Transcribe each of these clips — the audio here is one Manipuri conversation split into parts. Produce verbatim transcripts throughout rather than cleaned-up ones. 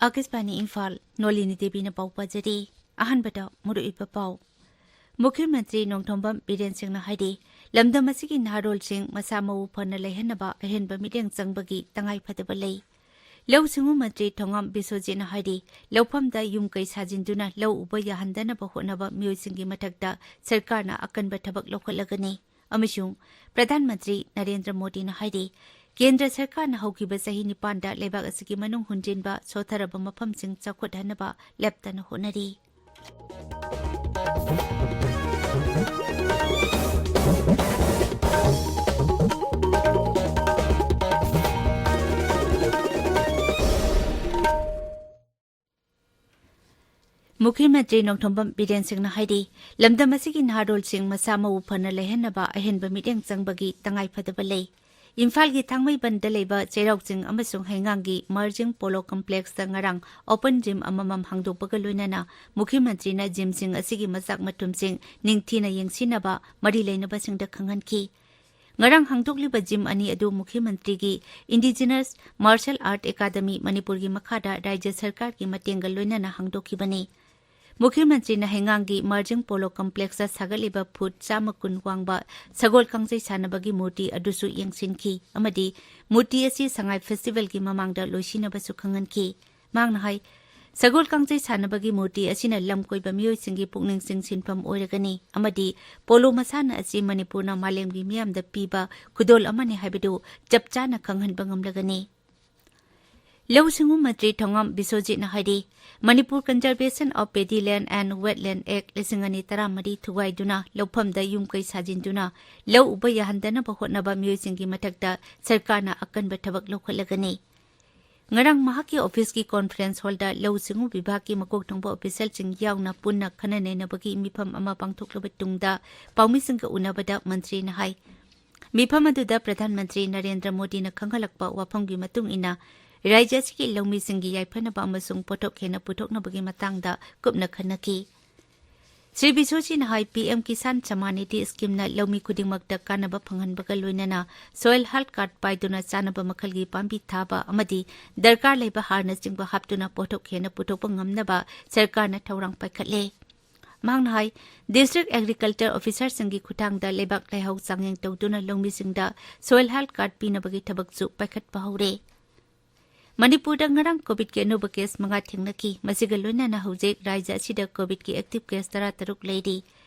ꯑꯥꯀꯥꯁꯕꯥꯅꯤ ꯏꯝꯐꯥꯜ, ꯅꯣꯂꯤꯅꯤ ꯗꯦꯕꯤꯅ ꯄꯥꯎ ꯄꯥꯖꯔꯤ꯫ ꯑꯍꯥꯟꯕꯗ ꯃꯔꯨꯑꯣꯏꯕ ꯄꯥꯎ꯫ ꯃꯨꯈ꯭ꯌ ꯃꯟꯇ꯭ꯔꯤ ꯅꯣꯡꯊꯣꯝꯕꯝ ꯕꯤꯔꯦꯟ ꯁꯤꯡꯅ ꯍꯥꯏꯔꯤ, ꯂꯝꯗꯝ ꯑꯁꯤꯒꯤ ꯅꯍꯥꯔꯣꯜꯁꯤꯡ ꯃꯁꯥ ꯃꯎ ꯐꯅ ꯂꯩꯍꯟꯅꯕ ꯑꯍꯦꯟꯕ ꯃꯤꯠꯌꯦꯡ ꯆꯪꯕꯒꯤ ꯇꯉꯥꯏ ꯐꯗꯕ ꯂꯩ꯫ ꯂꯧꯎ ꯁꯤꯡꯎ ꯃꯟꯇ꯭ꯔꯤ ꯊꯣꯉꯥꯝ ꯕꯤꯁ꯭ꯋꯖꯤꯠꯅ ꯍꯥꯏꯔꯤ, ꯂꯧꯐꯝꯗ ꯌꯨꯝ ꯀꯩ ꯁꯥꯖꯤꯟꯗꯨꯅ ꯂꯧ ꯎꯕ ꯌꯥꯍꯟꯗꯅꯕ ꯍꯣꯠꯅꯕ ꯃꯤꯑꯣꯏꯁꯤꯡꯒꯤ ꯃꯊꯛꯇ ꯁꯔꯀꯥꯔꯅ ꯑꯀꯟꯕ ꯊꯕꯛ ꯂꯧꯈꯠꯂꯒꯅꯤ꯫ ꯑꯃꯁꯨꯡ ꯄ꯭ꯔꯙꯥꯟ ꯃꯟꯇ꯭ꯔꯤ ꯅꯔꯦꯟꯗ꯭ꯔ ꯃꯣꯗꯤꯅ ꯍꯥꯏꯔꯤ, ꯀꯦꯟꯗ꯭ꯔ ꯁꯔꯀꯥꯔꯅ ꯍꯧꯈꯤꯕ ꯆꯍꯤ ꯅꯤꯄꯥꯟꯗ ꯂꯩꯕꯥꯛ ꯑꯁꯤꯒꯤ ꯃꯅꯨꯡ ꯍꯨꯟꯖꯤꯟꯕ ꯁꯣꯠꯊꯔꯕ ꯃꯐꯝꯁꯤꯡ ꯆꯥꯎꯈꯠꯍꯟꯅꯕ ꯂꯦꯞꯇꯅ ꯍꯣꯠꯅꯔꯤ꯫ ꯃꯨꯈ꯭ꯌ ꯃꯟꯇ꯭ꯔꯤ ꯅꯣꯡꯊꯣꯝꯕꯝ ꯕꯤꯔꯦꯟ ꯁꯤꯡꯅ ꯍꯥꯏꯔꯤ, ꯂꯝꯗꯝ ꯑꯁꯤꯒꯤ ꯅꯍꯥꯔꯣꯜꯁꯤꯡ ꯃꯁꯥ ꯃꯎ ꯐꯅ ꯂꯩꯍꯟꯅꯕ ꯑꯍꯦꯟꯕ ꯃꯤꯠꯌꯦꯡ ꯆꯪꯕꯒꯤ ꯇꯉꯥꯏ ꯐꯗꯕ ꯂꯩ꯫ ꯏꯝꯐꯥꯜꯒꯤ ꯊꯥꯡꯃꯩꯕꯟꯗ ꯂꯩꯕ ꯆꯩꯔꯥꯎ ꯆꯤꯡ ꯑꯃꯁꯨꯡ ꯍꯩꯉꯥꯡꯒꯤ ꯃꯔꯖꯤꯡ ꯄꯣꯂꯣ ꯀꯝꯄ꯭ꯂꯦꯛꯁꯇ ꯉꯔꯥꯡ ꯑꯣꯄꯟ ꯖꯤꯝ ꯑꯃꯃꯝ ꯍꯥꯡꯗꯣꯛꯄꯒ ꯂꯣꯏꯅꯅ ꯃꯨꯈ꯭ꯌ ꯃꯟꯇ꯭ꯔꯤꯅ ꯖꯤꯝꯁꯤꯡ ꯑꯁꯤꯒꯤ ꯃꯆꯥꯛ ꯃꯊꯨꯝꯁꯤꯡ ꯅꯤꯡꯊꯤꯅ ꯌꯦꯡꯁꯤꯟꯅꯕ ꯃꯔꯤ ꯂꯩꯅꯕꯁꯤꯡꯗ ꯈꯪꯍꯟꯈꯤ꯫ ꯉꯔꯥꯡ ꯍꯥꯡꯗꯣꯛꯂꯤꯕ ꯖꯤꯝ ꯑꯅꯤ ꯑꯗꯨ ꯃꯨꯈ꯭ꯌ ꯃꯟꯇ꯭ꯔꯤꯒꯤ ꯏꯟꯗꯤꯖꯤꯅꯁ ꯃꯥꯔꯁꯦꯜ ꯑꯥꯔꯠ ꯑꯦꯀꯥꯗꯃꯤ ꯃꯅꯤꯄꯨꯔꯒꯤ ꯃꯈꯥꯗ ꯔꯥꯖ꯭ꯌ ꯁꯔꯀꯥꯔꯒꯤ ꯃꯇꯦꯡꯒ ꯂꯣꯏꯅꯅ ꯍꯥꯡꯗꯣꯛꯈꯤꯕꯅꯤ꯫ ꯃꯨꯈ꯭ꯌ ꯃꯟꯇ꯭ꯔꯤꯅ ꯍꯩꯉꯥꯡꯒꯤ ꯃꯔꯖꯤꯡ ꯄꯣꯂꯣ ꯀꯝꯄ꯭ꯂꯦꯛꯁꯇ ꯁꯥꯒꯠꯂꯤꯕ ꯐꯨꯠ ꯆꯥꯝꯃ ꯀꯨꯟ ꯋꯥꯡꯕ ꯁꯒꯣꯜ ꯀꯥꯡꯖꯩ ꯁꯥꯟꯅꯕꯒꯤ ꯃꯨꯔꯇꯤ ꯑꯗꯨꯁꯨ ꯌꯦꯡꯁꯤꯟꯈꯤ ꯑꯃꯗꯤ ꯃꯨꯔꯇꯤ ꯑꯁꯤ ꯁꯉꯥꯏ ꯐꯦꯁꯇꯤꯚꯦꯜꯒꯤ ꯃꯃꯥꯡꯗ ꯂꯣꯏꯁꯤꯟꯅꯕꯁꯨ ꯈꯪꯍꯟꯈꯤ꯫ ꯃꯍꯥꯛꯅ ꯍꯥꯏ, ꯁꯒꯣꯜ ꯀꯥꯡꯖꯩ ꯁꯥꯟꯅꯕꯒꯤ ꯃꯨꯔꯇꯤ ꯑꯁꯤꯅ ꯂꯝ ꯀꯣꯏꯕ ꯃꯤꯑꯣꯏꯁꯤꯡꯒꯤ ꯄꯨꯛꯅꯤꯡ ꯆꯤꯡꯁꯤꯟꯐꯝ ꯑꯣꯏꯔꯒꯅꯤ ꯑꯃꯗꯤ ꯄꯣꯂꯣ ꯃꯁꯥꯟꯅ ꯑꯁꯤ ꯃꯅꯤꯄꯨꯔꯅ ꯃꯥꯂꯦꯝꯒꯤ ꯃꯤꯌꯥꯝꯗ ꯄꯤꯕ ꯈꯨꯗꯣꯜ ꯑꯃꯅꯤ ꯍꯥꯏꯕꯗꯨ ꯆꯞ ꯆꯥꯅ ꯈꯪꯍꯟꯕ ꯉꯝꯂꯒꯅꯤ꯫ ꯂꯧꯎ ꯁꯤꯡꯎ ꯃꯟꯇ꯭ꯔꯤ ꯊꯣꯉꯥꯝ ꯕꯤꯁ꯭ꯋꯖꯤꯠꯅ ꯍꯥꯏꯔꯤ, Manipur Conservation of Paddy Land and Wetland Act ꯂꯤꯁꯤꯡ ꯑꯅꯤ ꯇꯔꯥꯃꯔꯤ ꯊꯨꯒꯥꯏꯗꯨꯅ ꯂꯧꯐꯝꯗ ꯌꯨꯝ ꯀꯩ ꯁꯥꯖꯤꯟꯗꯨꯅ ꯂꯧ ꯎꯕ ꯌꯥꯍꯟꯗꯅꯕ ꯍꯣꯠꯅꯕ ꯃꯤꯑꯣꯏꯁꯤꯡꯒꯤ ꯃꯊꯛꯇ ꯁꯔꯀꯥꯔꯅ ꯑꯀꯟꯕ ꯊꯕꯛ ꯂꯧꯈꯠꯂꯒꯅꯤ꯫ ꯉꯔꯥꯡ ꯃꯍꯥꯛꯀꯤ ꯑꯣꯐꯤꯁꯀꯤ ꯀꯣꯟꯐꯔꯦꯟꯁ ꯍꯣꯜꯗ ꯂꯧꯎ ꯁꯤꯡꯎ ꯕꯤꯚꯥꯒꯀꯤ ꯃꯀꯣꯛ ꯊꯣꯡꯕ ꯑꯣꯐꯤꯁꯤꯌꯦꯜꯁꯤꯡ ꯌꯥꯎꯅ ꯄꯨꯟꯅ ꯈꯟꯅ ꯅꯩꯅꯕꯒꯤ ꯃꯤꯐꯝ ꯑꯃ ꯄꯥꯡꯊꯣꯛꯂꯕ ꯇꯨꯡꯗ ꯄꯥꯎꯃꯤꯁꯤꯡꯒ ꯎꯅꯕꯗ ꯃꯟꯇ꯭ꯔꯤꯅ ꯍꯥꯏ, ꯃꯤꯐꯝ ꯑꯗꯨꯗ ꯄ꯭ꯔꯙꯥꯟ ꯃꯟꯇ꯭ꯔꯤ ꯅꯔꯦꯟꯗ꯭ꯔ ꯃꯣꯗꯤꯅ ꯈꯪꯍꯜꯂꯛꯄ ꯋꯥꯐꯝꯒꯤ ꯃꯇꯨꯡ ꯏꯟꯅ ꯔꯥꯖ꯭ꯌ ꯑꯁꯤꯒꯤ ꯂꯧꯃꯤꯁꯤꯡꯒꯤ ꯌꯥꯏꯐꯅꯕ ꯑꯃꯁꯨꯡ ꯄꯣꯠꯊꯣꯛ ꯍꯦꯟꯅ ꯄꯨꯊꯣꯛꯅꯕꯒꯤ ꯃꯇꯥꯡꯗ ꯀꯨꯞꯅ ꯈꯟꯅꯈꯤ꯫ ꯁ꯭ꯔꯤ ꯕꯤꯁ꯭ꯋꯖꯤꯠꯅ ꯍꯥꯏ, ꯄꯤ ꯑꯦꯝ ꯀꯤꯁꯥꯟ ꯁꯝꯃꯥꯟ ꯅꯤꯙꯤ ꯁ꯭ꯀꯤꯝꯅ ꯂꯧꯃꯤ ꯈꯨꯗꯤꯡꯃꯛꯇ ꯀꯥꯟꯅꯕ ꯐꯪꯍꯟꯕꯒ ꯂꯣꯏꯅꯅ soil health card ꯄꯥꯏꯗꯨꯅ ꯆꯥꯅꯕ ꯃꯈꯜꯒꯤ ꯄꯥꯝꯕꯤ ꯊꯥꯕ ꯑꯃꯗꯤ ꯗꯔꯀꯥꯔ ꯂꯩꯕ ꯍꯥꯔꯅꯆꯤꯡꯕ ꯍꯥꯞꯇꯨꯅ ꯄꯣꯠꯊꯣꯛ ꯍꯦꯟꯅ ꯄꯨꯊꯣꯛꯄ ꯉꯝꯅꯕ ꯁꯔꯀꯥꯔꯅ ꯊꯧꯔꯥꯡ ꯄꯥꯏꯈꯠꯂꯦ꯫ ꯃꯍꯥꯛꯅ ꯍꯥꯏ, district agriculture officerꯁꯤꯡꯒꯤ ꯈꯨꯠꯊꯥꯡꯗ ꯂꯩꯕꯥꯛ ꯂꯩꯍꯥꯎ ꯆꯥꯡꯌꯦꯡ ꯇꯧꯗꯨꯅ ꯂꯧꯃꯤꯁꯤꯡꯗ soil health card ꯄꯤꯅꯕꯒꯤ ꯊꯕꯛꯁꯨ ꯄꯥꯏꯈꯠꯄ ꯍꯧꯔꯦ꯫ ꯃꯅꯤꯄꯨꯔꯗ ꯉꯔꯥꯡ ꯀꯣꯚꯤꯗꯀꯤ ꯑꯅꯧꯕ ꯀꯦꯁ ꯃꯉꯥ ꯊꯦꯡꯅꯈꯤ꯫ ꯃꯁꯤꯒ ꯂꯣꯏꯅꯅ ꯍꯧꯖꯤꯛ ꯔꯥꯖ꯭ꯌ ꯑꯁꯤꯗ ꯀꯣꯚꯤꯗꯀꯤ ꯑꯦꯛꯇꯤꯚ ꯀꯦꯁ ꯇꯔꯥꯇꯔꯨꯛ ꯂꯩꯔꯤ꯫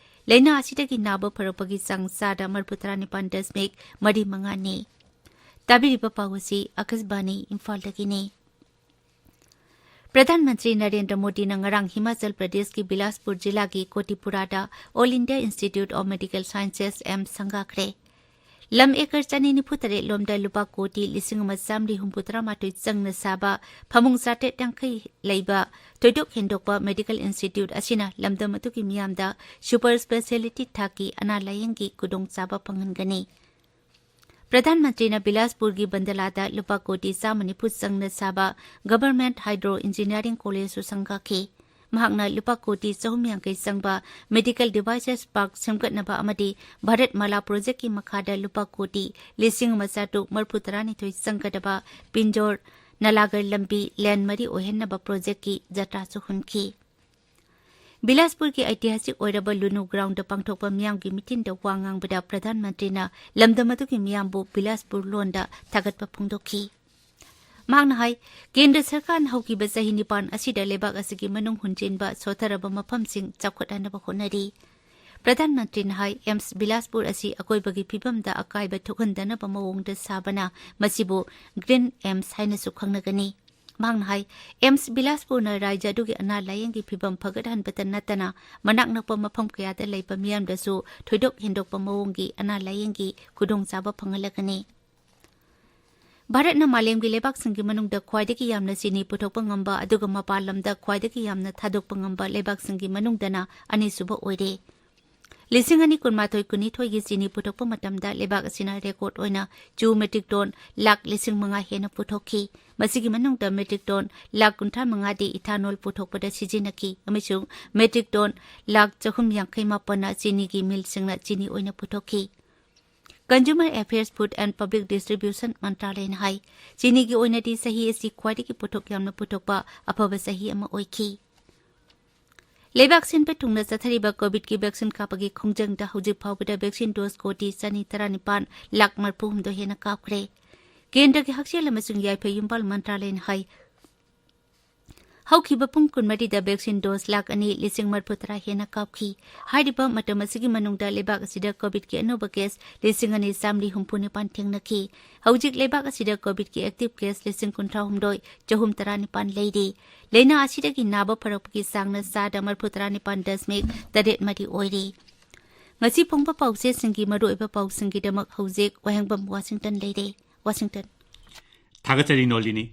ꯂꯥꯏꯅꯥ ꯑꯁꯤꯗꯒꯤ ꯅꯥꯕ ꯐꯔꯛꯄꯒꯤ ꯆꯥꯡ ꯆꯥꯗ ꯃꯔꯤꯐꯨ ꯇꯔꯥꯅꯤꯄꯥꯟ ꯗꯁꯃꯤꯛ ꯃꯔꯤ ꯃꯉꯥꯅꯤ꯫ ꯇꯥꯕꯤꯔꯤꯕ ꯄꯥꯎ ꯑꯁꯤ ꯑꯥꯀꯥꯁꯕꯥꯅꯤ ꯏꯝꯐꯥꯜꯗꯒꯤꯅꯤ꯫ ꯄ꯭ꯔꯙꯥꯟ ꯃꯟꯇ꯭ꯔꯤ ꯅꯔꯦꯟꯗ꯭ꯔ ꯃꯣꯗꯤꯅ ꯉꯔꯥꯡ ꯍꯤꯃꯥꯆꯜ ꯄ꯭ꯔꯗꯦꯁꯀꯤ ꯕꯤꯂꯥꯁꯄꯨꯔ ꯖꯤꯂꯥꯒꯤ ꯀꯣꯇꯤꯄꯨꯔꯥꯗ All India Institute of Medical Sciences, AIIMS ꯁꯪꯒꯥꯈ꯭ꯔꯦ꯫ ꯂꯝ ꯑꯦꯀꯔ ꯆꯅꯤ ꯅꯤꯐꯨ ꯇꯔꯦꯠ ꯂꯣꯝꯗ ꯂꯨꯄꯥ ꯀꯣꯇꯤ ꯂꯤꯁꯤꯡ ꯑꯃ ꯆꯥꯃꯔꯤ ꯍꯨꯝꯐꯨ ꯇꯔꯥ ꯃꯥꯊꯣꯏ ꯆꯪꯅ ꯁꯥꯕ ꯐꯃꯨꯡ ꯆꯥꯇ꯭ꯔꯦꯠ ꯌꯥꯡꯈꯩ ꯂꯩꯕ ꯊꯣꯏꯗꯣꯛ ꯍꯦꯟꯗꯣꯛꯄ ꯃꯦꯗꯤꯀꯦꯜ ꯏꯟꯁꯇꯤꯇ꯭ꯌꯨꯠ ꯑꯁꯤꯅ ꯂꯝꯗꯝ ꯑꯗꯨꯒꯤ ꯃꯤꯌꯥꯝꯗ ꯁꯨꯄꯔ ꯁ꯭ꯄꯦꯁꯤꯌꯦꯂꯤꯇꯤ ꯊꯥꯛꯀꯤ ꯑꯅꯥ ꯂꯥꯌꯦꯡꯒꯤ ꯈꯨꯗꯣꯡꯆꯥꯕ ꯐꯪꯍꯟꯒꯅꯤ꯫ ꯄ꯭ꯔꯙꯥꯟ ꯃꯟꯇ꯭ꯔꯤꯅ ꯕꯤꯂꯥꯁꯄꯨꯔꯒꯤ ꯕꯟꯗꯂꯥꯗ ꯂꯨꯄꯥ ꯀꯣꯇꯤ ꯆꯥꯝꯃ ꯅꯤꯐꯨ ꯆꯪꯅ ꯁꯥꯕ ꯒꯚꯔꯟꯃꯦꯟꯠ ꯍꯥꯏꯗ꯭ꯔꯣ ꯏꯟꯖꯤꯅꯤꯌꯥꯔꯤꯡ ꯀꯣꯂꯦꯖꯁꯨ ꯁꯪꯒꯥꯈꯤ꯫ ꯃꯍꯥꯛꯅ ꯂꯨꯄꯥ ꯀꯣꯇꯤ ꯆꯍꯨꯝ ꯌꯥꯡꯈꯩ ꯆꯪꯕ ꯃꯦꯗꯤꯀꯦꯜ ꯗꯤꯚꯥꯏꯁꯦꯁ ꯄꯥꯔꯛ ꯁꯦꯝꯒꯠꯅꯕ ꯑꯃꯗꯤ ꯚꯥꯔꯠ ꯃꯥꯂꯥ ꯄ꯭ꯔꯣꯖꯦꯛꯀꯤ ꯃꯈꯥꯗ ꯂꯨꯄꯥ ꯀꯣꯇꯤ ꯂꯤꯁꯤꯡ ꯑꯃ ꯆꯥꯇ꯭ꯔꯨꯛ ꯃꯔꯤꯐꯨ ꯇꯔꯥꯅꯤꯊꯣꯏ ꯆꯪꯒꯗꯕ ꯄꯤꯟꯖꯣꯔ ꯅꯂꯥꯒꯔ ꯂꯝꯕꯤ ꯂꯦꯟ ꯃꯔꯤ ꯑꯣꯏꯍꯟꯅꯕ ꯄ꯭ꯔꯣꯖꯦꯛꯀꯤ ꯖꯇ꯭ꯔꯥꯁꯨ ꯍꯨꯟꯈꯤ꯫ ꯕꯤꯂꯥꯁꯄꯨꯔꯒꯤ ꯑꯩꯇꯤꯍꯥꯁꯤꯛ ꯑꯣꯏꯔꯕ ꯂꯨꯅꯨ ꯒ꯭ꯔꯥꯎꯟꯗ ꯄꯥꯡꯊꯣꯛꯄ ꯃꯤꯌꯥꯝꯒꯤ ꯃꯤꯇꯤꯟꯗ ꯋꯥ ꯉꯥꯡꯕꯗ ꯄ꯭ꯔꯙꯥꯟ ꯃꯟꯇ꯭ꯔꯤꯅ ꯂꯝꯗꯝ ꯑꯗꯨꯒꯤ ꯃꯤꯌꯥꯝꯕꯨ ꯕꯤꯂꯥꯁꯄꯨꯔ ꯂꯣꯟꯗ ꯊꯥꯒꯠꯄ ꯐꯣꯡꯗꯣꯛꯈꯤ꯫ ꯃꯍꯥꯛꯅ ꯍꯥꯏ, ꯀꯦꯟꯗ꯭ꯔ ꯁꯔꯀꯥꯔꯅ ꯍꯧꯈꯤꯕ ꯆꯍꯤ ꯅꯤꯄꯥꯟ ꯑꯁꯤꯗ ꯂꯩꯕꯥꯛ ꯑꯁꯤꯒꯤ ꯃꯅꯨꯡ ꯍꯨꯟꯖꯤꯟꯕ ꯁꯣꯊꯔꯕ ꯃꯐꯝꯁꯤꯡ ꯆꯥꯎꯈꯠꯍꯟꯅꯕ ꯍꯣꯠꯅꯔꯤ꯫ ꯄ꯭ꯔꯙꯥꯟ ꯃꯟꯇ꯭ꯔꯤꯅ ꯍꯥꯏ, ꯑꯦꯝꯁ ꯕꯤꯂꯥꯁꯄꯨꯔ ꯑꯁꯤ ꯑꯀꯣꯏꯕꯒꯤ ꯐꯤꯕꯝꯗ ꯑꯀꯥꯏꯕ ꯊꯣꯛꯍꯟꯗꯅꯕ ꯃꯑꯣꯡꯗ ꯁꯥꯕꯅ ꯃꯁꯤꯕꯨ ꯒ꯭ꯔꯤꯟ ꯑꯦꯝꯁ ꯍꯥꯏꯅꯁꯨ ꯈꯪꯅꯒꯅꯤ꯫ ꯃꯍꯥꯛꯅ ꯍꯥꯏ, ꯑꯦꯝꯁ ꯕꯤꯂꯥꯁꯄꯨꯔꯅ ꯔꯥꯖ꯭ꯌ ꯑꯗꯨꯒꯤ ꯑꯅꯥ ꯂꯥꯌꯦꯡꯒꯤ ꯐꯤꯕꯝ ꯐꯒꯠꯍꯟꯕꯇ ꯅꯠꯇꯅ ꯃꯅꯥꯛ ꯅꯛꯄ ꯃꯐꯝ ꯀꯌꯥꯗ ꯂꯩꯕ ꯃꯤꯌꯥꯝꯗꯁꯨ ꯊꯣꯏꯗꯣꯛ ꯍꯦꯟꯗꯣꯛꯄ ꯃꯑꯣꯡꯒꯤ ꯑꯅꯥ ꯂꯥꯌꯦꯡꯒꯤ ꯈꯨꯗꯣꯡꯆꯥꯕ ꯐꯪꯍꯜꯂꯒꯅꯤ꯫ ꯚꯥꯔꯠꯅ ꯃꯥꯂꯦꯝꯒꯤ ꯂꯩꯕꯥꯛꯁꯤꯡꯒꯤ ꯃꯅꯨꯡꯗ ꯈ꯭ꯋꯥꯏꯗꯒꯤ ꯌꯥꯝꯅ ꯆꯤꯅꯤ ꯄꯨꯊꯣꯛꯄ ꯉꯝꯕ ꯑꯗꯨꯒ ꯃꯄꯥꯟ ꯂꯝꯗ ꯈ꯭ꯋꯥꯏꯗꯒꯤ ꯌꯥꯝꯅ ꯊꯥꯗꯣꯛꯄ ꯉꯝꯕ ꯂꯩꯕꯥꯛꯁꯤꯡꯒꯤ ꯃꯅꯨꯡꯗꯅ ꯑꯅꯤꯁꯨꯕ ꯑꯣꯏꯔꯦ꯫ ꯂꯤꯁꯤꯡ ꯑꯅꯤ ꯀꯨꯟꯃꯥꯊꯣꯏ ꯀꯨꯟꯅꯤꯊꯣꯏꯒꯤ ꯆꯤꯅꯤ ꯄꯨꯊꯣꯛꯄ ꯃꯇꯝꯗ ꯂꯩꯕꯥꯛ ꯑꯁꯤꯅ ꯔꯦꯀꯣꯔꯗ ꯑꯣꯏꯅ ꯆꯨ ꯃꯦꯇ꯭ꯔꯤꯛ ꯇꯣꯟ ꯂꯥꯈ ꯂꯤꯁꯤꯡ ꯃꯉꯥ ꯍꯦꯟꯅ ꯄꯨꯊꯣꯛꯈꯤ꯫ ꯃꯁꯤꯒꯤ ꯃꯅꯨꯡꯗ ꯃꯦꯇ꯭ꯔꯤꯛ ꯇꯣꯟ ꯂꯥꯈ ꯀꯨꯟꯊ꯭ꯔꯥ ꯃꯉꯥꯗꯤ ꯏꯊꯥꯅꯣꯜ ꯄꯨꯊꯣꯛꯄꯗ ꯁꯤꯖꯤꯟꯅꯈꯤ ꯑꯃꯁꯨꯡ ꯃꯦꯇ꯭ꯔꯤꯛ ꯇꯣꯟ ꯂꯥꯈ ꯆꯍꯨꯝ ꯌꯥꯡꯈꯩ ꯃꯥꯄꯟꯅ ꯆꯤꯅꯤꯒꯤ ꯃꯤꯜꯁꯤꯡꯅ ꯆꯤꯅꯤ ꯑꯣꯏꯅ ꯄꯨꯊꯣꯛꯈꯤ꯫ Consumer Affairs, Food and Public Distribution ꯃꯟꯇ꯭ꯔꯥꯂꯌꯅ ꯍꯥꯏ, ꯆꯤꯅꯤꯒꯤ ꯑꯣꯏꯅꯗꯤ ꯆꯍꯤ ꯑꯁꯤ ꯈ꯭ꯋꯥꯏꯗꯒꯤ ꯄꯣꯠꯊꯣꯛ ꯌꯥꯝꯅ ꯄꯨꯊꯣꯛꯄ ꯑꯐꯕ ꯆꯍꯤ ꯑꯃ ꯑꯣꯏꯈꯤ꯫ ꯂꯩꯕꯥꯛ ꯁꯤꯟꯕ ꯊꯨꯡꯅ ꯆꯠꯊꯔꯤꯕ ꯀꯣꯚꯤꯗꯀꯤ ꯚꯦꯛꯁꯤꯟ ꯀꯥꯞꯄꯒꯤ ꯈꯣꯡꯖꯪꯗ ꯍꯧꯖꯤꯛ ꯐꯥꯎꯕꯗ ꯚꯦꯛꯁꯤꯟ ꯗꯣꯁ ꯀꯣꯇꯤ ꯆꯅꯤ ꯇꯔꯥꯅꯤꯄꯥꯟ ꯂꯥꯈ ꯃꯔꯤꯐꯨ ꯍꯨꯝꯗꯣꯏ ꯍꯦꯟꯅ ꯀꯥꯞꯈ꯭ꯔꯦ꯫ ꯀꯦꯟꯗ꯭ꯔꯒꯤ ꯍꯛꯁꯦꯜ ꯑꯃꯁꯨꯡ ꯌꯥꯏꯐ ꯌꯨꯝꯕꯥꯜ ꯃꯟꯇ꯭ꯔꯥꯂꯌꯅ ꯍꯥꯏ, ꯍꯧꯈꯤꯕ ꯄꯨꯡ ꯀꯨꯟꯃꯔꯤꯗ ꯚꯦꯛꯁꯤꯟ ꯗꯣꯁ ꯂꯥꯈ ꯑꯅꯤ ꯂꯤꯁꯤꯡ ꯃꯔꯤꯐꯨ ꯇꯔꯥ ꯍꯦꯟꯅ ꯀꯥꯞꯈꯤ꯫ ꯍꯥꯏꯔꯤꯕ ꯃꯇꯝ ꯑꯁꯤꯒꯤ ꯃꯅꯨꯡꯗ ꯂꯩꯕꯥꯛ ꯑꯁꯤꯗ ꯀꯣꯚꯤꯗꯀꯤ ꯑꯅꯧꯕ ꯀꯦꯁ ꯂꯤꯁꯤꯡ ꯑꯅꯤ ꯆꯥꯃꯔꯤ ꯍꯨꯝꯐꯨ ꯅꯤꯄꯥꯟ ꯊꯦꯡꯅꯈꯤ꯫ ꯍꯧꯖꯤꯛ ꯂꯩꯕꯥꯛ ꯑꯁꯤꯗ ꯀꯣꯚꯤꯗꯀꯤ ꯑꯦꯛꯇꯤꯚ ꯀꯦꯁ ꯂꯤꯁꯤꯡ ꯀꯨꯟꯊ꯭ꯔꯥ ꯍꯨꯝꯗꯣꯏ ꯆꯍꯨꯝ ꯇꯔꯥꯅꯤꯄꯥꯟ ꯂꯩꯔꯤ꯫ ꯂꯥꯏꯅꯥ ꯑꯁꯤꯗꯒꯤ ꯅꯥꯕ ꯐꯔꯛꯄꯒꯤ ꯆꯥꯡꯅ ꯆꯥꯗ ꯃꯔꯤꯐꯨ ꯇꯔꯥ ꯅꯤꯄꯥꯟ ꯗꯁꯃꯤꯛ ꯇꯔꯦꯠ ꯃꯔꯤ ꯑꯣꯏꯔꯤ꯫ ꯉꯁꯤ ꯐꯣꯡꯕ ꯄꯥꯎꯆꯦꯁꯤꯡꯒꯤ ꯃꯔꯨꯑꯣꯏꯕ ꯄꯥꯎꯁꯤꯡꯒꯤꯗꯃꯛ ꯍꯧꯖꯤꯛ ꯋꯥꯍꯦꯡꯕꯝ ꯋꯥꯁꯤꯡꯇꯟ ꯂꯩꯔꯦ꯫ ꯋꯥꯁꯤꯡꯇꯟ꯫ ꯊꯥꯒꯠꯆꯔꯤ ꯅꯣꯂꯤꯅꯤ꯫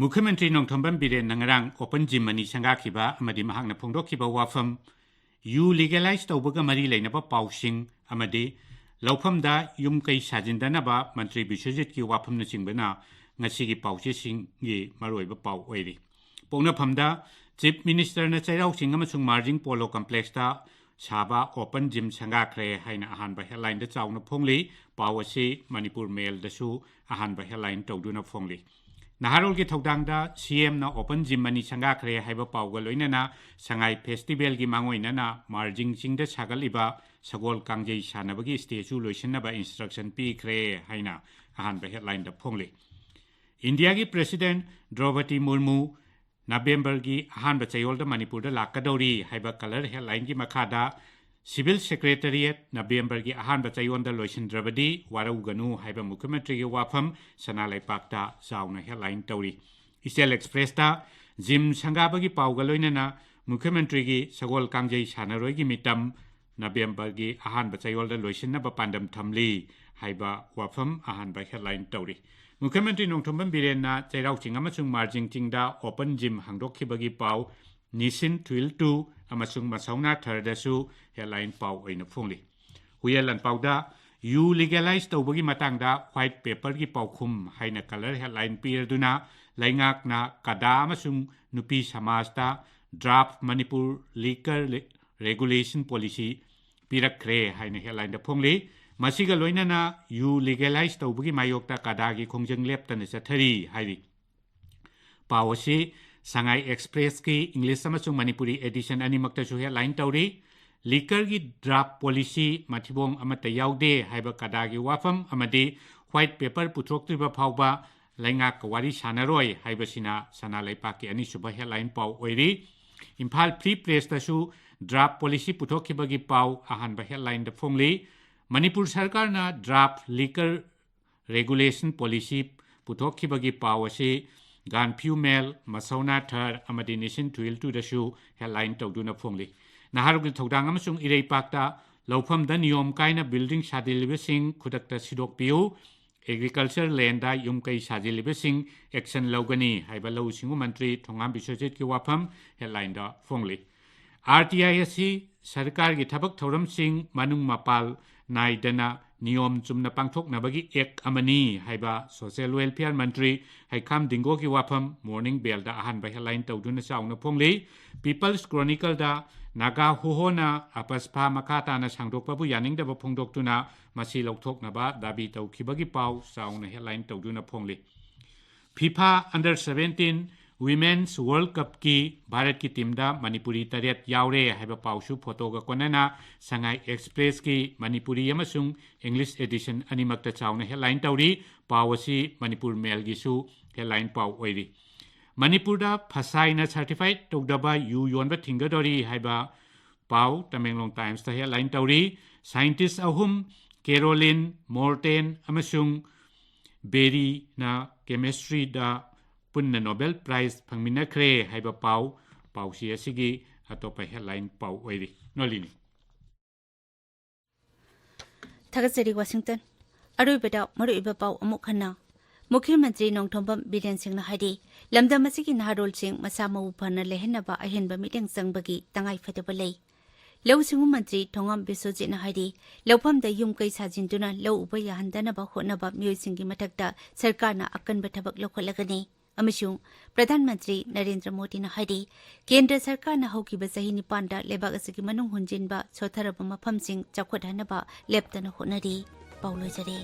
ꯃꯨꯈ꯭ꯌ ꯃꯟꯇ꯭ꯔꯤ ꯅꯣꯡꯊꯣꯝꯕꯝ ꯕꯤꯔꯦꯟꯅ ꯉꯔꯥꯡ ꯑꯣꯄꯟ ꯖꯤꯝ ꯑꯅꯤ ꯁꯪꯒꯥꯈꯤꯕ ꯑꯃꯗꯤ ꯃꯍꯥꯛꯅ ꯐꯣꯡꯗꯣꯛꯈꯤꯕ ꯋꯥꯐꯝ, ꯌꯨ ꯂꯤꯒꯦꯂꯥꯏꯖ ꯇꯧꯕꯒ ꯃꯔꯤ ꯂꯩꯅꯕ ꯄꯥꯎꯁꯤꯡ ꯑꯃꯗꯤ ꯂꯧꯐꯝꯗ ꯌꯨꯝ ꯀꯩ ꯁꯥꯖꯤꯟꯗꯅꯕ ꯃꯟꯇ꯭ꯔꯤ ꯕꯤꯁ꯭ꯋꯖꯤꯠꯀꯤ ꯋꯥꯐꯝꯅꯆꯤꯡꯕꯅ ꯉꯁꯤꯒꯤ ꯄꯥꯎꯆꯦꯁꯤꯡꯒꯤ ꯃꯔꯨꯑꯣꯏꯕ ꯄꯥꯎ ꯑꯣꯏꯔꯤ꯫ ꯄꯣꯛꯅꯐꯝꯗ ꯆꯤꯐ ꯃꯤꯅꯤꯁꯇꯔꯅ ꯆꯩꯔꯥꯎ ꯆꯤꯡ ꯑꯃꯁꯨꯡ ꯃꯥꯔꯖꯤꯡ ꯄꯣꯂꯣ ꯀꯝꯄ꯭ꯂꯦꯛꯁꯇ ꯁꯥꯕ ꯑꯣꯄꯟ ꯖꯤꯝ ꯁꯪꯒꯥꯈ꯭ꯔꯦ ꯍꯥꯏꯅ ꯑꯍꯥꯟꯕ ꯍꯦꯗꯂꯥꯏꯟꯗ ꯆꯥꯎꯅ ꯐꯣꯡꯂꯤ꯫ ꯄꯥꯎ ꯑꯁꯤ ꯃꯅꯤꯄꯨꯔ ꯃꯦꯜꯗꯁꯨ ꯑꯍꯥꯟꯕ ꯍꯦꯗꯂꯥꯏꯟ ꯇꯧꯗꯨꯅ ꯐꯣꯡꯂꯤ꯫ ꯅꯍꯥꯔꯣꯜꯒꯤ ꯊꯧꯗꯥꯡꯗ ꯁꯤ ꯑꯦꯝꯅ ꯑꯣꯄꯟ ꯖꯤꯝ ꯑꯅꯤ ꯁꯪꯒꯥꯈ꯭ꯔꯦ ꯍꯥꯏꯕ ꯄꯥꯎꯒ ꯂꯣꯏꯅꯅ ꯁꯉꯥꯏ ꯐꯦꯁꯇꯤꯚꯦꯜꯒꯤ ꯃꯥꯡꯑꯣꯏꯅꯅ ꯃꯥꯔꯖꯤꯡ ꯆꯤꯡꯗ ꯁꯥꯒꯠꯂꯤꯕ ꯁꯒꯣꯜ ꯀꯥꯡꯖꯩ ꯁꯥꯟꯅꯕꯒꯤ ꯁ꯭ꯇꯦꯆꯨ ꯂꯣꯏꯁꯤꯟꯅꯕ ꯏꯟꯁꯇ꯭ꯔꯛꯁꯟ ꯄꯤꯈ꯭ꯔꯦ ꯍꯥꯏꯅ ꯑꯍꯥꯟꯕ ꯍꯦꯗꯂꯥꯏꯟꯗ ꯐꯣꯡꯂꯤ꯫ ꯏꯟꯗꯤꯌꯥꯒꯤ ꯄ꯭ꯔꯦꯁꯤꯗꯦꯟꯠ ꯗ꯭ꯔꯧꯄꯗꯤ ꯃꯨꯔꯃꯨ ꯅꯕꯦꯝꯕꯔꯒꯤ ꯑꯍꯥꯟꯕ ꯆꯌꯣꯜꯗ ꯃꯅꯤꯄꯨꯔꯗ ꯂꯥꯛꯀꯗꯧꯔꯤ ꯍꯥꯏꯕ ꯀꯂꯔ ꯍꯦꯗꯂꯥꯏꯟꯒꯤ ꯃꯈꯥꯗ ꯁꯤꯚꯤꯜ ꯁꯦꯀ꯭ꯔꯦꯇꯔꯤꯌꯦꯠ ꯅꯕꯦꯝꯕꯔꯒꯤ ꯑꯍꯥꯟꯕ ꯆꯌꯣꯜꯗ ꯂꯣꯏꯁꯤꯟꯗ꯭ꯔꯕꯗꯤ ꯋꯥꯔꯧꯒꯅꯨ ꯍꯥꯏꯕ ꯃꯨꯈ꯭ꯌ ꯃꯟꯇ꯭ꯔꯤꯒꯤ ꯋꯥꯐꯝ ꯁꯅꯥ ꯂꯩꯄꯥꯛꯇ ꯆꯥꯎꯅ ꯍꯦꯗꯂꯥꯏꯟ ꯇꯧꯔꯤ꯫ ꯏꯆꯦꯜ ꯑꯦꯛꯁꯄ꯭ꯔꯦꯁꯇ ꯖꯤꯝ ꯁꯪꯒꯥꯕꯒꯤ ꯄꯥꯎꯒ ꯂꯣꯏꯅꯅ ꯃꯨꯈ꯭ꯌ ꯃꯟꯇ꯭ꯔꯤꯒꯤ ꯁꯒꯣꯜ ꯀꯥꯡꯖꯩ ꯁꯥꯟꯅꯔꯣꯏꯒꯤ ꯃꯤꯇꯝ ꯅꯕꯦꯝꯕꯔꯒꯤ ꯑꯍꯥꯟꯕ ꯆꯌꯣꯜꯗ ꯂꯣꯏꯁꯤꯟꯅꯕ ꯄꯥꯟꯗꯝ ꯊꯝꯂꯤ ꯍꯥꯏꯕ ꯋꯥꯐꯝ ꯑꯍꯥꯟꯕ ꯍꯦꯗꯂꯥꯏꯟ ꯇꯧꯔꯤ꯫ ꯃꯨꯈ꯭ꯌ ꯃꯟꯇ꯭ꯔꯤ ꯅꯣꯡꯊꯣꯝꯕꯝ ꯕꯤꯔꯦꯟꯅ ꯆꯩꯔꯥꯎ ꯆꯤꯡ ꯑꯃꯁꯨꯡ ꯃꯥꯔꯖꯤꯡ ꯆꯤꯡꯗ ꯑꯣꯄꯟ ꯖꯤꯝ ꯍꯥꯡꯗꯣꯛꯈꯤꯕꯒꯤ ꯄꯥꯎ ꯅꯤꯁꯤꯟ ꯊꯨꯏꯜ ꯇꯨ ꯑꯃꯁꯨꯡ ꯃꯁꯧꯅꯥ ꯊꯔꯗꯁꯨ headline ꯄꯥꯎ ꯑꯣꯏꯅ ꯐꯣꯡꯂꯤ꯫ ꯍꯨꯏꯌꯦꯟ ꯂꯥꯟꯄꯥꯎꯗ ꯌꯨ legalize ꯇꯧꯕꯒꯤ ꯃꯇꯥꯡꯗ white paperꯒꯤ ꯄꯥꯎꯈꯨꯝ ꯍꯥꯏꯅ colour headline ꯄꯤꯔꯗꯨꯅ ꯂꯩꯉꯥꯛꯅ ꯀꯗꯥ ꯑꯃꯁꯨꯡ ꯅꯨꯄꯤ ꯁꯃꯥꯖꯇ draft Manipur liquor regulation policy ꯄꯤꯔꯛꯈ꯭ꯔꯦ ꯍꯥꯏꯅ headlineꯗ ꯐꯣꯡꯂꯤ꯫ ꯃꯁꯤꯒ ꯂꯣꯏꯅꯅ ꯌꯨ legalize ꯇꯧꯕꯒꯤ ꯃꯥꯌꯣꯛꯇ ꯀꯗꯥꯒꯤ ꯈꯣꯡꯖꯪ ꯂꯦꯞꯇꯅ ꯆꯠꯊꯔꯤ ꯍꯥꯏꯔꯤ꯫ ꯄꯥꯎ ꯑꯁꯤ ꯁꯉꯥꯏ ꯑꯦꯛꯁꯄ꯭ꯔꯦꯁꯀꯤ English ꯑꯃꯁꯨꯡ ꯃꯅꯤꯄꯨꯔꯤ edition ꯑꯅꯤꯃꯛꯇꯁꯨ headline ꯇꯧꯔꯤ꯫ Liquorꯒꯤ draft policy ꯃꯊꯤꯕꯣꯡ ꯑꯃꯠꯇ ꯌꯥꯎꯗꯦ ꯍꯥꯏꯕ ꯀꯗꯥꯒꯤ ꯋꯥꯐꯝ ꯑꯃꯗꯤ white paper ꯄꯨꯊꯣꯛꯇ꯭ꯔꯤꯕ ꯐꯥꯎꯕ ꯂꯩꯉꯥꯛꯀ ꯋꯥꯔꯤ ꯁꯥꯟꯅꯔꯣꯏ ꯍꯥꯏꯕꯁꯤꯅ ꯁꯅꯥ ꯂꯩꯄꯥꯛꯀꯤ ꯑꯅꯤꯁꯨꯕ headline ꯄꯥꯎ ꯑꯣꯏꯔꯤ꯫ ꯏꯝꯐꯥꯜ Free Pressꯇꯁꯨ draft policy ꯄꯨꯊꯣꯛꯈꯤꯕꯒꯤ ꯄꯥꯎ ꯑꯍꯥꯟꯕ headlineꯗ ꯐꯣꯡꯂꯤ꯫ ꯃꯅꯤꯄꯨꯔ ꯁꯔꯀꯥꯔꯅ draft liquor regulation policy ꯄꯨꯊꯣꯛꯈꯤꯕꯒꯤ ꯄꯥꯎ ꯑꯁꯤ ꯒꯥꯟꯐ꯭ꯌꯨ ꯃꯦꯜ, ꯃꯁꯧꯅꯥ ꯊꯔ ꯑꯃꯗꯤ ꯅꯤꯁꯤꯟ ꯊꯨꯏꯜ ꯇꯨꯗꯁꯨ headline ꯇꯧꯗꯨꯅ ꯐꯣꯡꯂꯤ꯫ ꯅꯍꯥꯔꯣꯜꯒꯤ ꯊꯧꯗꯥꯡ ꯑꯃꯁꯨꯡ ꯏꯔꯩꯄꯥꯛꯇ ꯂꯧꯐꯝꯗ ꯅꯤꯌꯣꯝ ꯀꯥꯏꯅ building ꯁꯥꯖꯤꯜꯂꯤꯕꯁꯤꯡ ꯈꯨꯗꯛꯇ ꯁꯤꯗꯣꯛꯄꯤꯌꯨ꯫ Agriculture landꯗ ꯌꯨꯝ ꯀꯩ ꯁꯥꯖꯤꯜꯂꯤꯕꯁꯤꯡ action ꯂꯧꯒꯅꯤ ꯍꯥꯏꯕ ꯂꯧꯎ ꯁꯤꯡꯎ ꯃꯟꯇ꯭ꯔꯤ ꯊꯣꯉꯥꯝ ꯕꯤꯁ꯭ꯋꯖꯤꯠꯀꯤ ꯋꯥꯐꯝ headlineꯗ ꯐꯣꯡꯂꯤ꯫ RTI ꯑꯁꯤ ꯁꯔꯀꯥꯔꯒꯤ ꯊꯕꯛ ꯊꯧꯔꯝꯁꯤꯡ ꯃꯅꯨꯡ ꯃꯄꯥꯜ ꯅꯥꯏꯗꯅ ꯅꯤꯌꯣꯝ ꯆꯨꯝꯅ ꯄꯥꯡꯊꯣꯛꯅꯕꯒꯤ act ꯑꯃꯅꯤ ꯍꯥꯏꯕ social welfare ꯃꯟꯇ꯭ꯔꯤ ꯍꯩꯈꯥꯝ ꯗꯤꯡꯒꯣꯒꯤ ꯋꯥꯐꯝ Morning Bellꯗ ꯑꯍꯥꯟꯕ headline ꯇꯧꯗꯨꯅ ꯆꯥꯎꯅ ꯐꯣꯡꯂꯤ꯫ People's Chronicleꯗ ꯅꯥꯒꯥ ꯍꯣꯍꯣꯅ AFSPA ꯃꯈꯥ ꯇꯥꯅ ꯁꯥꯡꯗꯣꯛꯄꯕꯨ ꯌꯥꯅꯤꯡꯗꯕ ꯐꯣꯡꯗꯣꯛꯇꯨꯅ ꯃꯁꯤ ꯂꯧꯊꯣꯛꯅꯕ ꯗꯥꯕꯤ ꯇꯧꯈꯤꯕꯒꯤ ꯄꯥꯎ ꯆꯥꯎꯅ headline ꯇꯧꯗꯨꯅ ꯐꯣꯡꯂꯤ꯫ FIFA Under seventeen Women's World Cupꯀꯤ ꯚꯥꯔꯠꯀꯤ teamꯗ ꯃꯅꯤꯄꯨꯔꯤ ꯇꯔꯦꯠ ꯌꯥꯎꯔꯦ ꯍꯥꯏꯕ ꯄꯥꯎꯁꯨ photoꯒ ꯀꯣꯟꯅꯅ ꯁꯉꯥꯏ ꯑꯦꯛꯁꯄ꯭ꯔꯦꯁꯀꯤ ꯃꯅꯤꯄꯨꯔꯤ ꯑꯃꯁꯨꯡ English edition ꯑꯅꯤꯃꯛꯇ ꯆꯥꯎꯅ headline ꯇꯧꯔꯤ꯫ ꯄꯥꯎ ꯑꯁꯤ ꯃꯅꯤꯄꯨꯔ ꯃꯦꯜꯒꯤꯁꯨ headline ꯄꯥꯎ ꯑꯣꯏꯔꯤ꯫ ꯃꯅꯤꯄꯨꯔꯗ ꯐꯁꯥꯏꯅ certified ꯇꯧꯗꯕ ꯌꯨ ꯌꯣꯟꯕ ꯊꯤꯡꯒꯗꯣꯔꯤ ꯍꯥꯏꯕ ꯄꯥꯎ ꯇꯃꯦꯡꯂꯣꯡ Timesꯇ headline ꯇꯧꯔꯤ꯫ Scientist ꯑꯍꯨꯝ, ꯀꯦꯔꯣꯂꯤꯟ, ꯃꯣꯔꯇꯦꯟ ꯑꯃꯁꯨꯡ ꯕꯦꯔꯤꯅ chemistryꯗ ꯄꯨꯟꯅ Nobel Prize ꯐꯪꯃꯤꯟꯅꯈ꯭ꯔꯦ ꯍꯥꯏꯕ ꯄꯥꯎ, ꯄꯥꯎꯆꯦ ꯑꯁꯤꯒꯤ ꯑꯇꯣꯞꯄ headline ꯄꯥꯎ ꯑꯣꯏꯔꯤ꯫ ꯅꯣꯂꯤꯅꯤ꯫ ꯊꯥꯒꯠꯆꯔꯤ, ꯋꯥꯁꯤꯡꯇꯟ꯫ ꯑꯔꯣꯏꯕꯗ ꯃꯔꯨꯑꯣꯏꯕ ꯄꯥꯎ ꯑꯃꯨꯛ ꯍꯟꯅ꯫ ꯃꯨꯈ꯭ꯌ ꯃꯟꯇ꯭ꯔꯤ ꯅꯣꯡꯊꯣꯝꯕꯝ ꯕꯤꯔꯦꯟ ꯁꯤꯡꯅ ꯍꯥꯏꯔꯤ, ꯂꯝꯗꯝ ꯑꯁꯤꯒꯤ ꯅꯍꯥꯔꯣꯜꯁꯤꯡ ꯃꯁꯥ ꯃꯎ ꯐꯅ ꯂꯩꯍꯟꯅꯕ ꯑꯍꯦꯟꯕ ꯃꯤꯠꯌꯦꯡ ꯆꯪꯕꯒꯤ ꯇꯉꯥꯏ ꯐꯗꯕ ꯂꯩ꯫ ꯂꯧꯎ ꯁꯤꯡꯎ ꯃꯟꯇ꯭ꯔꯤ ꯊꯣꯉꯝ ꯕꯤꯁ꯭ꯋꯖꯤꯠꯅ ꯍꯥꯏꯔꯤ, ꯂꯧꯐꯝꯗ ꯌꯨꯝ ꯀꯩ ꯁꯥꯖꯤꯟꯗꯨꯅ ꯂꯧ ꯎꯕ ꯌꯥꯍꯟꯗꯅꯕ ꯍꯣꯠꯅꯕ ꯃꯤꯑꯣꯏꯁꯤꯡꯒꯤ ꯃꯊꯛꯇ ꯁꯔꯀꯥꯔꯅ ꯑꯀꯟꯕ ꯊꯕꯛ ꯂꯧꯈꯠꯂꯒꯅꯤ꯫ ꯑꯃꯁꯨꯡ ꯄ꯭ꯔꯙꯥꯟ ꯃꯟꯇ꯭ꯔꯤ ꯅꯔꯦꯟꯗ꯭ꯔ ꯃꯣꯗꯤꯅ ꯍꯥꯏꯔꯤ, ꯀꯦꯟꯗ꯭ꯔ ꯁꯔꯀꯥꯔꯅ ꯍꯧꯈꯤꯕ ꯆꯍꯤ ꯅꯤꯄꯥꯟꯗ ꯂꯩꯕꯥꯛ ꯑꯁꯤꯒꯤ ꯃꯅꯨꯡ ꯍꯨꯟꯖꯤꯟꯕ ꯁꯣꯠꯊꯔꯕ ꯃꯐꯝꯁꯤꯡ ꯆꯥꯎꯈꯠꯍꯟꯅꯕ ꯂꯦꯞꯇꯅ ꯍꯣꯠꯅꯔꯤ꯫ ꯄꯥꯎ ꯂꯣꯏꯖꯔꯦ꯫